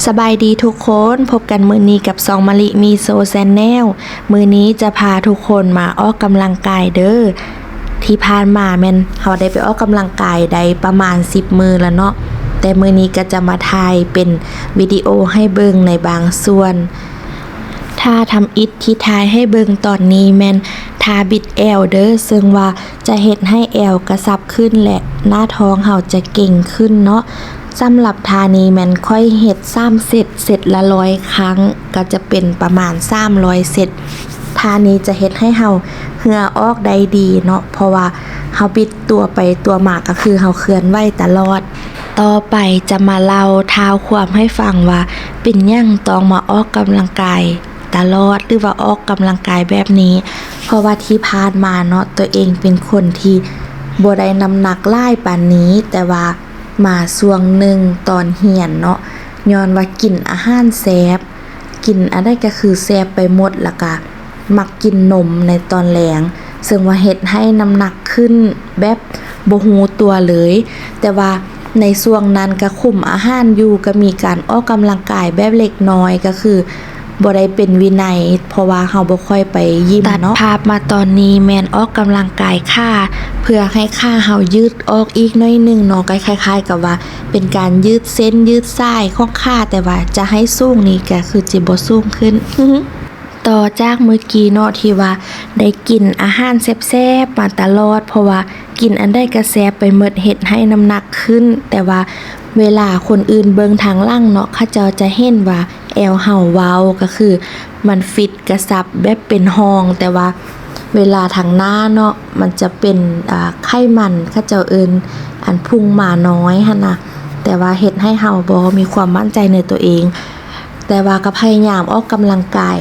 ສະບາຍດີທຸກຄົນ, ພົບກັນມື້ນີ້ກັບຊ່ອງມະລິມີໂຊແຊນແນວ. ມື້ນີ້ຈະພາທຸກຄົນມາອອກກຳລັງກາຍເດີ້. ທີ່ຜ່ານມາແມ່ນເຮົາໄດ້ໄປອອກກຳລັງກາຍໄດ້ປະມານສິບມື້ແລ້ວເນາະ, ແຕ່ມື້ນີ້ກໍຈະມາຖ່າຍເປັນວິດີໂອໃຫ້ເບິ່ງໃນບາງສ່ວນ. ທ່າທຳອິດທີ່ຖ່າຍໃຫ້ເບິ່ງຕອນນີ້ແມ່ນທ່າບິດແອວເດີ້, ເຊິ່ງວ່າຈະເຮັດໃຫ້ແອວກະຊັບຂຶ້ນ ແລະ ໜ້າທ້ອງເຮົາຈະເກັງຂຶ້ນເນາະ. ສຳລັບທ່ານີ້ແມ່ນຂ້ອຍເຮັດສາມເຊັດ, ເຊັດລະຮ້ອຍຄັ້ງ, ກໍຈະເປັນປະມານສາມຮ້ອຍເຊັດ. ທ່ານີ້ຈະເຮັດໃຫ້ເຮົາເຫື່ອອອກໄດ້ດີເນາະ, ເພາະວ່າເຮົາບິດຕົວໄປຕົວມາ ກໍຄືເຮົາເຄື່ອນໄຫວຕະຫຼອດ. ຕໍ່ໄປຈະມາເລົ່າທ້າວຄວາມໃຫ້ຟັງວ່າເປັນຫຍັງຕ້ອງມາອອກກຳລັງກາຍຕະຫຼອດ ຫຼືວ່າອອກກຳລັງກາຍແບບນີ້. ເພາະວ່າທີ່ຜ່ານມາເນາະ ຕົວເອງເປັນຄົນທີ່ບໍ່ໄດ້ນ້ຳໜັກຫຼາຍປານນີ້, ແຕ່ວ່າມາຊ່ວງໜຶ່ງຕອນຮຽນເນາະ ຍ້ອນວ່າກິນອາຫານແຊບ, ກິນອັນໃດກໍຄືແຊບໄປໝົດ, ແລ້ວກະມັກກິນນົມໃນຕອນແລງ, ເຊິ່ງວ່າເຮັດໃຫ້ນ້ຳໜັກຂຶ້ນແບບບໍ່ຮູ້ຕົວເລີຍ. ແຕ່ວ່າໃນຊ່ວງນັ້ນກະຄຸມອາຫານຢູ່, ກະມີການອອກກຳລັງກາຍແບບເລັກນ້ອຍ, ກໍຄືບໍ່ໄດ້ເປັນວິໄນ ເພາະວ່າເຮົາບໍ່ຄ່ອຍໄປຢິມເນາະ. ຕັດພາບມາຕອນນີ້ແມ່ນອອກກຳລັງກາຍຂາ ເພື່ອໃຫ້ຂາເຮົາຍືດອອກອີກໜ້ອຍໜຶ່ງເນາະ, ກໍຄ້າຍໆກັບວ່າເປັນການຍືດເສັ້ນຍືດສາຍຂອງຂາ, ແຕ່ວ່າຈະໃຫ້ສູງນີ້ກໍຄືຈະບໍ່ສູງຂຶ້ນ. ຕໍ່ຈາກມື້ກີ້ເນາະ ທີ່ວ່າໄດ້ກິນອາຫານແຊບໆມາຕະຫຼອດ, ເພາະວ່າກິນອັນໃດກໍແຊບໄປໝົດ, ເຮັດໃຫ້ນ້ຳໜັກຂຶ້ນ. ແຕ່ວ່າເວລາຄົນອື່ນເບິ່ງທາງຫຼັງເນາະ, ເຂົາເຈົ້າຈະເຫັນວ່າແອວເຮົາເວົ້າ, ກໍຄືມັນຟິດກະຊັບແບບເປັນຮ່ອງ, ແຕ່ວ່າເວລາທາງໜ້າເນາະ ມັນຈະເປັນ ອ່າ ໄຂມັນ, ເຂົາເຈົ້າເອີ້ນອັນພຸງມານ້ອຍຫັ້ນນະ, ແຕ່ວ່າເຮັດໃຫ້ເຮົາບໍ່ມີຄວາມໝັ້ນໃຈໃນຕົວເອງ. ແຕ່ວ່າກໍພະຍາຍາມອອກກຳລັງກາຍ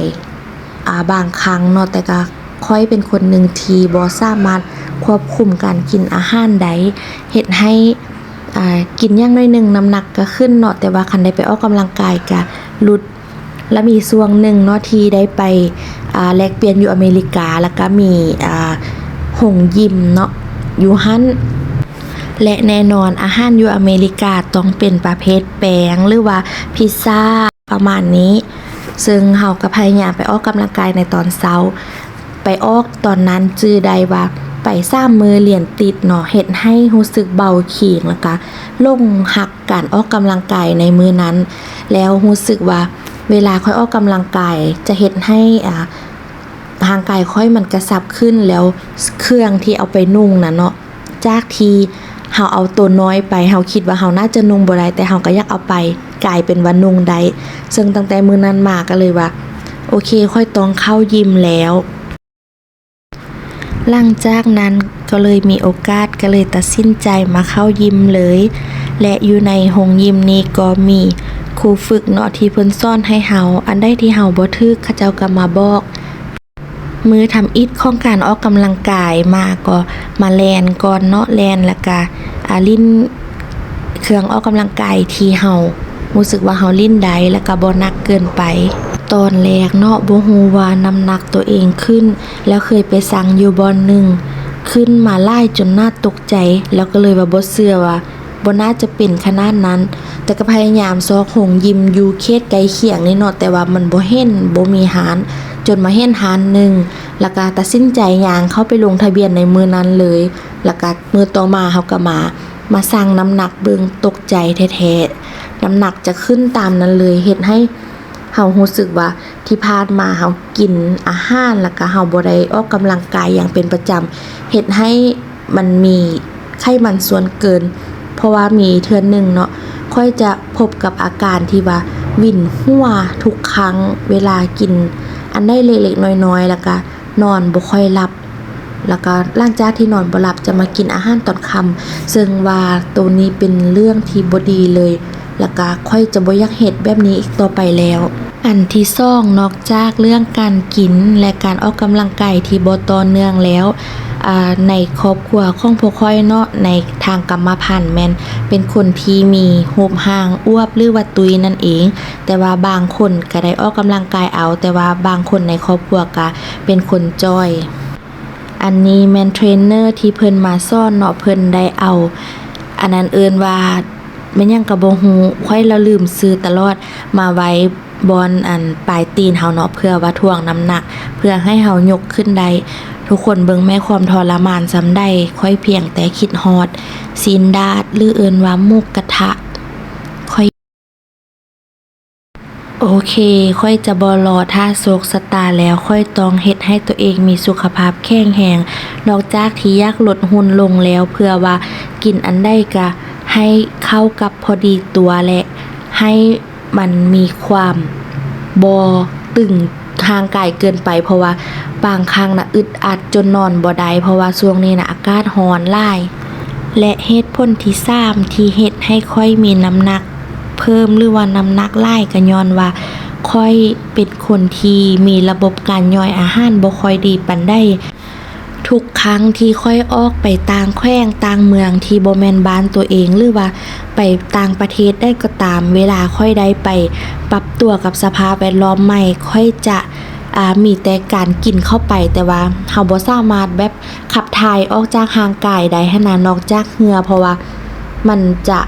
ອ່າ ບາງຄັ້ງເນາະ, ແຕ່ກໍຂ້ອຍເປັນຄົນໜຶ່ງທີ່ບໍ່ສາມາດຄວບຄຸມການກິນອາຫານໄດ້, ເຮັດໃຫ້ ອ່າ ກິນຢ່າງໜ້ອຍໜຶ່ງນ້ຳໜັກກໍຂຶ້ນເນາະ, ແຕ່ວ່າຄັນໄດ້ໄປອອກກຳລັງກາຍກໍຫຼຸດ. ລະມີຊ່ວງໜຶ່ງເນາະ ທີ່ໄດ້ໄປ ອ່າ ແລກປ່ຽນຢູ່ອາເມລິກາ, ລະກະມີ ອ່າ ໂຮງຢິມເນາະ ຢູ່ຫັ້ນ ແລະ ແນ່ນອນອາຫານຢູ່ອາເມລິກາຕ້ອງເປັນປະເພດແປ້ງ ຫຼືວ່າພິດຊາ ປະມານນີ້, ເຊິ່ງເຮົາກໍພະຍາຍາມໄປອອກກຳລັງກາຍໃນຕອນເຊົ້າ. ໄປອອກຕອນນັ້ນຈື່ໄດ້ວ່າໄປສາມມື້ລຽນຕິດເນາະ, ເຮັດໃຫ້ຮູ້ສຶກເບົາຄີງ ແລ້ວກະຫຼົງຮັກການອອກກຳລັງກາຍໃນມື້ນັ້ນ. ແລ້ວຮູ້ສຶກວ່າເວລາຂ້ອຍອອກກຳລັງກາຍຈະເຮັດໃຫ້ ອ່າ ຮ່າງກາຍຂ້ອຍມັນກະຊັບຂຶ້ນ, ແລ້ວເຄື່ອງທີ່ເອົາໄປນຸ່ງນັ້ນເນາະ ຈາກທີ່ເຮົາເອົາໂຕນ້ອຍໄປ, ເຮົາຄິດວ່າເຮົາໜ້າຈະນຸ່ງບໍ່ໄດ້, ແຕ່ເຮົາກໍຢາກເອົາໄປ, ກາຍເປັນວ່ານຸ່ງໄດ້. ເຊິ່ງຕັ້ງແຕ່ມື້ນັ້ນມາກໍເລີຍວ່າ ໂອເຄ, ຂ້ອຍຕ້ອງເຂົ້າຢິມແລ້ວ. ຫຼັງຈາກນັ້ນກໍເລີຍມີໂອກາດ, ກໍເລີຍຕັດສິນໃຈມາເຂົ້າຢິມເລີຍ. ແລະ ຢູ່ໃນໂຮງຢິມນີ້ກໍມີຄູຝຶກເນາະ ທີ່ເພິ່ນສອນໃຫ້ເຮົາ, ອັນໃດທີ່ເຮົາບໍ່ຖືກ ເຂົາເຈົ້າກໍມາບອກ. ມື້ທຳອິດຂອງການອອກກຳລັງກາຍມາກໍມາແລ່ນກ່ອນເນາະ, ແລ່ນແລ້ວກະ ອາ ຫຼິ້ນເຄື່ອງອອກກຳລັງກາຍທີ່ເຮົາຮູ້ສຶກວ່າເຮົາຫຼິ້ນໄດ້ ແລ້ວກະບໍ່ໜັກເກີນໄປ. ຕອນແລກເນາະ ບໍ່ຮູ້ວ່ານ້ຳໜັກໂຕເອງຂຶ້ນ, ແລ້ວເຄີຍໄປສັ່ງຢູ່ບ່ອນໜຶ່ງ ຂຶ້ນມາຫຼາຍຈົນໜ້າຕົກໃຈ, ແລ້ວກໍເລີຍວ່າບໍ່ເຊື່ອວ່າ ບໍ່ໜ້າຈະເປັນຂະໜາດນັ້ນ, ແຕ່ກໍພະຍາຍາມຊອກໂຮງຢິມຢູ່ເຂດໃກ້ຄຽງນີ້ເນາະ, ແຕ່ວ່າມັນບໍ່ເຫັນ, ບໍ່ມີຮ້ານ, ຈົນມາເຫັນຮ້ານໜຶ່ງ, ແລ້ວກໍຕັດສິນໃຈຍ່າງເຂົ້າໄປລົງທະບຽນໃນມື້ນັ້ນເລີຍ. ແລ້ວກໍມື້ຕໍ່ມາເຮົາກໍມາ, ມາຊັ່ງນ້ຳໜັກເບິ່ງ, ຕົກໃຈແທ້ໆ, ນ້ຳໜັກຈະຂຶ້ນຕາມນັ້ນເລີຍ, ເຮັດໃຫ້ເຮົາຮູ້ສຶກວ່າ ທີ່ຜ່ານມາເຮົາກິນອາຫານ ແລ້ວກະເຮົາບໍ່ໄດ້ອອກກຳລັງກາຍຢ່າງເປັນປະຈຳ ເຮັດໃຫ້ມັນມີໄຂມັນສ່ວນເກີນ. ເພາະວ່າມີເທື່ອໜຶ່ງເນາະ ຂ້ອຍຈະພົບກັບອາການທີ່ວ່າວິນຫົວທຸກຄັ້ງເວລາກິນອັນໃດເລັກໆນ້ອຍໆ ແລ້ວກະນອນບໍ່ຄ່ອຍຫຼັບ. ແລ້ວກໍຫຼັງຈາກທີ່ນອນບໍ່ຫຼັບ ຈະມາກິນອາຫານຕອນຄ່ຳ, ເຊິ່ງວ່າໂຕນີ້ເປັນເລື່ອງທີ່ບໍ່ດີເລີຍ, ແລ້ວກໍຂ້ອຍຈະບໍ່ຢາກເຮັດແບບນີ້ອີກຕໍ່ໄປແລ້ວ. ອັນທີສອງ ນອກຈາກເລື່ອງການກິນ ແລະ ການອອກກຳລັງກາຍທີ່ບໍ່ຕໍ່ເນື່ອງແລ້ວ, ອາ, ໃນຄອບຄົວຂອງພວກຂ້ອຍເນາະ, ໃນທາງກຳມະພັນແມ່ນເປັນຄົນທີ່ມີຮູບຮ່າງອວບ ຫຼືວ່າຕຸ້ຍນັ້ນເອງ, ແຕ່ວ່າບາງຄົນກໍໄດ້ອອກກຳລັງກາຍເອົາ, ແຕ່ວ່າບາງຄົນໃນຄອບຄົວກໍເປັນຄົນຈ່ອຍ. ອັນນີ້ແມ່ນເທຣນເນີທີ່ເພິ່ນມາສອນເນາະ, ເພິ່ນໄດ້ເອົາ ອັນນັ້ນເອີ້ນວ່າ ແມ່ນຫຍັງກໍບໍ່ຮູ້, ຂ້ອຍລະລືມຊື່ຕະຫຼອດ, ມາໄວ້ບ່ອນອັນປາຍຕີນເຮົາເນາະ ເພື່ອວ່າຖ່ວງນ້ຳໜັກ ເພື່ອໃຫ້ເຮົາຍົກຂຶ້ນໄດ້. ທຸກຄົນເບິ່ງແມ້ຄວາມທໍລະມານສ່ຳໃດ, ຂ້ອຍພຽງແຕ່ຄິດຮອດຊີ້ນດາດ ຫຼື ເອີ້ນວ່າໝູກກະທະ. ຂ້ອຍ ໂອເຄ, ຂ້ອຍຈະບໍ່ລໍຖ້າໂຊກຊະຕາແລ້ວ, ຂ້ອຍຕ້ອງເຮັດໃຫ້ຕົວເອງມີສຸຂະພາບແຂງແຮງ. ນອກຈາກທີ່ຢາກລົດຫຸ່ນລົງແລ້ວ, ເພື່ອວ່າກິນອັນໃດກະໃຫ້ເຂົ້າກັບພໍດີຕົວ ແລະ ໃຫ້ມັນມີຄວາມບໍ່ຕຶງຮ່າງກາຍເກີນໄປ, ເພາະວ່າບາງຄັ້ງນະ ອຶດອັດຈົນນອນບໍ່ໄດ້, ເພາະວ່າຊ່ວງນີ້ນະ ອາກາດຮ້ອນຫຼາຍ. ແລະ ເຫດຜົນທີສາມທີ່ເຮັດໃຫ້ຂ້ອຍມີນ້ຳໜັກ ເພີ່ມ ຫຼືວ່ານ້ຳໜັກຫຼາຍ ກໍຍ້ອນວ່າຂ້ອຍເປັນຄົນທີ່ມີລະບົບການຍ່ອຍອາຫານບໍ່ຄ່ອຍດີປານໃດ. ທຸກຄັ້ງທີ່ຂ້ອຍອອກໄປຕ່າງແຂວງຕ່າງເມືອງທີ່ບໍ່ແມ່ນບ້ານຕົວເອງ ຫຼືວ່າໄປຕ່າງປະເທດໃດກໍຕາມ, ເວລາຂ້ອຍໄດ້ໄປປັບຕົວກັບສະພາບແວດລ້ອມໃໝ່, ຂ້ອຍຈະ ອາ ມີແຕ່ການກິນເຂົ້າໄປ, ແຕ່ວ່າເຮົາບໍ່ສາມາດແບບ ຂັບຖ່າຍອອກຈາກຮ່າງກາຍໄດ້ຫັ້ນນະ ນອກຈາກເຫື່ອ, ເພາະວ່າມັນຈະ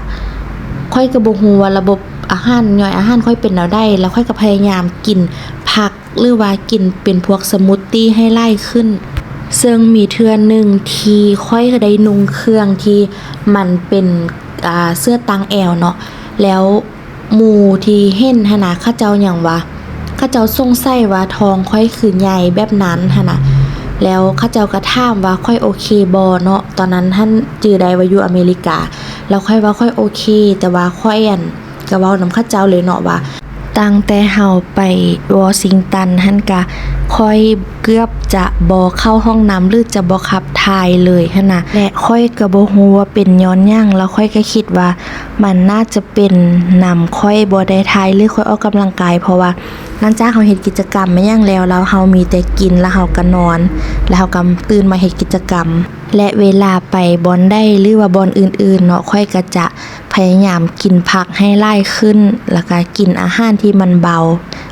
ຂ້ອຍກໍບໍ່ຮູ້ວ່າລະບົບອາຫານ ຍ່ອຍອາຫານຂ້ອຍເປັນແນວໃດ, ແລ້ວຂ້ອຍກໍພະຍາຍາມກິນຜັກ ຫຼືວ່າກິນເປັນພວກສະມູດຕີໃຫ້ຫຼາຍຂຶ້ນ. ເຊິ່ງມີເທື່ອໜຶ່ງທີ່ຂ້ອຍໄດ້ນຸ່ງເຄື່ອງທີ່ມັນເປັນ ອາ ເສື້ອຕາງແອວເນາະ, ແລ້ວ ໝູ່ທີ່ເຫັນຫັ້ນນະ ເຂົາເຈົ້າຫຍັງວະ ເຂົາເຈົ້າສົງໄສວ່າທ້ອງຂ້ອຍຄືໃຫຍ່ແບບນັ້ນຫັ້ນນະ, ແລ້ວເຂົາເຈົ້າກໍຖາມວ່າຂ້ອຍໂອເຄບໍ່ເນາະ. ຕອນນັ້ນຫັ້ນຈື່ໄດ້ວ່າຢູ່ອາເມລິກາ, ແລ້ວຂ້ອຍວ່າຂ້ອຍໂອເຄ, ແຕ່ວ່າຂ້ອຍ ອັນ ກໍເວົ້ານຳເຂົາເຈົ້າເລີຍເນາະວ່າ ຕັ້ງແຕ່ເຮົາໄປວໍຊິງຕັນຫັ້ນກະ ຂ້ອຍເກືອບຈະບໍ່ເຂົ້າຫ້ອງນ້ຳ ຫຼື ຈະບໍ່ຂັບຖ່າຍເລີຍຫັ້ນນະ, ແລະ ຂ້ອຍກໍບໍ່ຮູ້ວ່າເປັນຍ້ອນຫຍັງ, ແລ້ວຂ້ອຍກໍຄິດວ່າ ມັນໜ້າຈະເປັນນຳຂ້ອຍບໍ່ໄດ້ຖ່າຍ ຫຼື ຂ້ອຍອອກກຳລັງກາຍ, ເພາະວ່າຫຼັງຈາກເຮົາເຮັດກິດຈະກຳແມ່ນຫຍັງແລ້ວ, ແລ້ວເຮົາມີແຕ່ກິນ ແລ້ວເຮົາກໍນອນ ແລ້ວເຮົາກໍຕື່ນມາເຮັດກິດຈະກຳ. ແລະ ເວລາໄປບ່ອນໃດ ຫຼືວ່າບ່ອນອື່ນໆເນາະ, ຂ້ອຍກໍຈະພະຍາຍາມກິນຜັກໃຫ້ຫຼາຍຂຶ້ນ, ແລ້ວກໍກິນອາຫານທີ່ມັນເບົາ,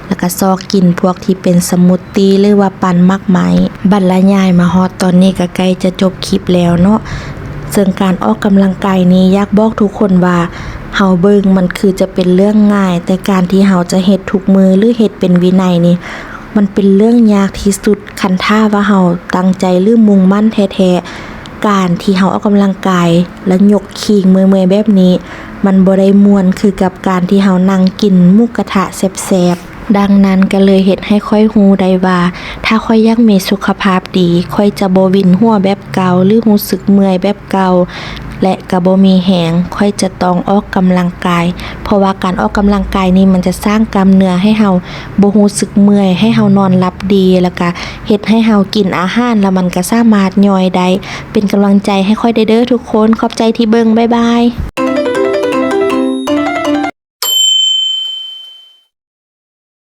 ແລ້ວກໍຊອກກິນພວກທີ່ເປັນສະມູດ ຕີ ຫຼືວ່າປັ່ນໝາກໄມ້. ບັດລະຍາຍມາຮອດຕອນນີ້ກໍໃກ້ຈະຈົບຄລິບແລ້ວເນາະ. ເຊິ່ງການອອກກຳລັງກາຍນີ້ ຢາກບອກທຸກຄົນວ່າ ເຮົາເບິ່ງມັນຄືຈະເປັນເລື່ອງງ່າຍ, ແຕ່ການທີ່ເຮົາຈະເຮັດທຸກມື້ ຫຼື ເຮັດເປັນວິໄນນີ້ ມັນເປັນເລື່ອງຍາກທີ່ສຸດ. ຄັນຖ້າວ່າເຮົາຕັ້ງໃຈ ຫຼື ມຸ່ງໝັ້ນແທ້ໆ, ການທີ່ເຮົາອອກກຳລັງກາຍ ແລະ ຍົກຄີງເມື່ອຍໆແບບນີ້ ມັນບໍ່ໄດ້ມ່ວນຄືກັບການທີ່ເຮົານັ່ງກິນໝູກະທະແຊບໆ. ດັ່ງນັ້ນກໍເລີຍເຮັດໃຫ້ຂ້ອຍຮູ້ໄດ້ວ່າ ຖ້າຂ້ອຍຢາກມີສຸຂະພາບດີ, ຂ້ອຍຈະບໍ່ວິນຫົວແບບເກົ່າ ຫຼື ຮູ້ສຶກເມື່ອຍແບບເກົ່າ ແລະ ກໍບໍ່ມີແຮງ, ຂ້ອຍຈະຕ້ອງອອກກຳລັງກາຍ, ເພາະວ່າການອອກກຳລັງກາຍນີ້ ມັນຈະສ້າງກ້າມເນື້ອໃຫ້ເຮົາບໍ່ຮູ້ສຶກເມື່ອຍ, ໃຫ້ເຮົານອນຫຼັບດີ, ແລ້ວກະເຮັດໃຫ້ເຮົາກິນອາຫານ ແລ້ວມັນກະສາມາດຍ່ອຍໄດ້. ເປັນກຳລັງໃຈໃຫ້ຂ້ອຍແດ່ເດີທຸກຄົນ. ຂອບໃຈທີ່ເບິ່ງ. ບາຍບາຍ.